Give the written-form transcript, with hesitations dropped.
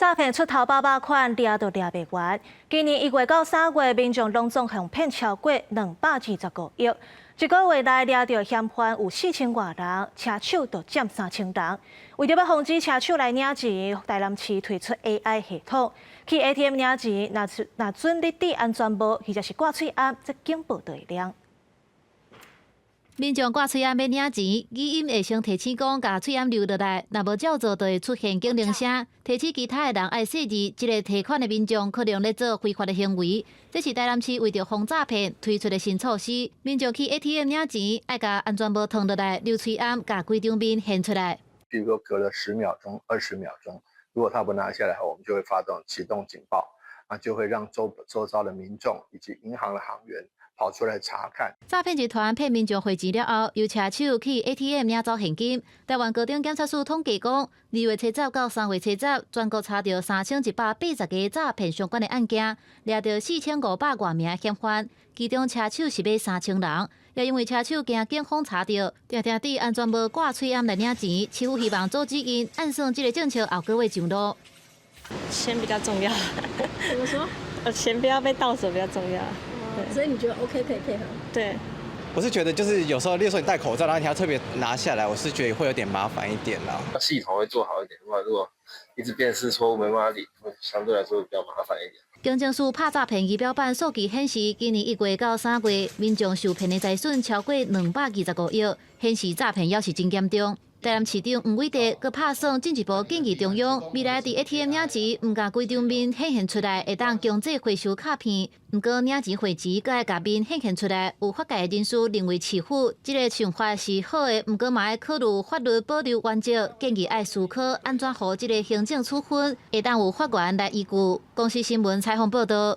詐騙出頭百百款，掠都掠袂完。今年1月到3月，民眾攏總予騙超過225億。一個月內掠著嫌犯有4000外人，車手就佔3000人。為著欲防止車手來領錢，台南市推出 AI 系統，去 ATM 領錢，若若準你戴安全帽，或者是掛喙罨，這警報就會亮。民眾掛喙罨欲領錢，語音會先提醒講，共喙罨留落來，若無照做，就會出現警鈴聲，提醒其他的人愛細膩。這个提款的民眾可能咧做非法的行為。這是台南市為著防詐騙推出的新措施。民眾去 ATM 領錢，愛共安全帽脫落來，留喙罨，共規張面現出來。比如說隔了10秒鐘、20秒鐘，如果他不拿下來，我們就會發動啟動警報，啊，就會讓周遭的民眾以及銀行的行員跑出來查看。詐騙集團騙民眾匯錢了後，由車手去 ATM 領走現金。台灣高等檢察署統計講，2月初十到3月初十，全國查著3180個詐騙相關的案件，掠著4500外名嫌犯，其中車手是欲3000人。也因為車手驚警方查著，定定戴安全帽掛喙罨來領錢，市府希望阻止𪜶按算這个政策後閣會上路。錢比較重要。怎麼說？錢不要被盜走比較重要。所以你覺得 OK 可以配合？對。我是覺得就是有時候，例如說你戴口罩，然後你要特別拿下來，我是覺得會有點麻煩一點啦。系統會做好一點，如果一直辨識錯誤沒辦法理，會相對來說比較麻煩一點。警政署拍詐騙儀表板數據顯示，今年1月到3月，民眾受騙的財損超過225億，顯示詐騙猶是真嚴重。台南市長黃偉哲閣拍算進一步建議中央，未來佇 ATM 領錢，毋共規張面顯現出來，會當強制回收卡片。毋過領錢匯錢，閣愛共面顯現出來，有法界人士認為市府這个想法是好的，毋過嘛愛考慮法律保留原則，建議愛思考按怎予這个行政處分會當有法源來依據。公視新聞採訪報導。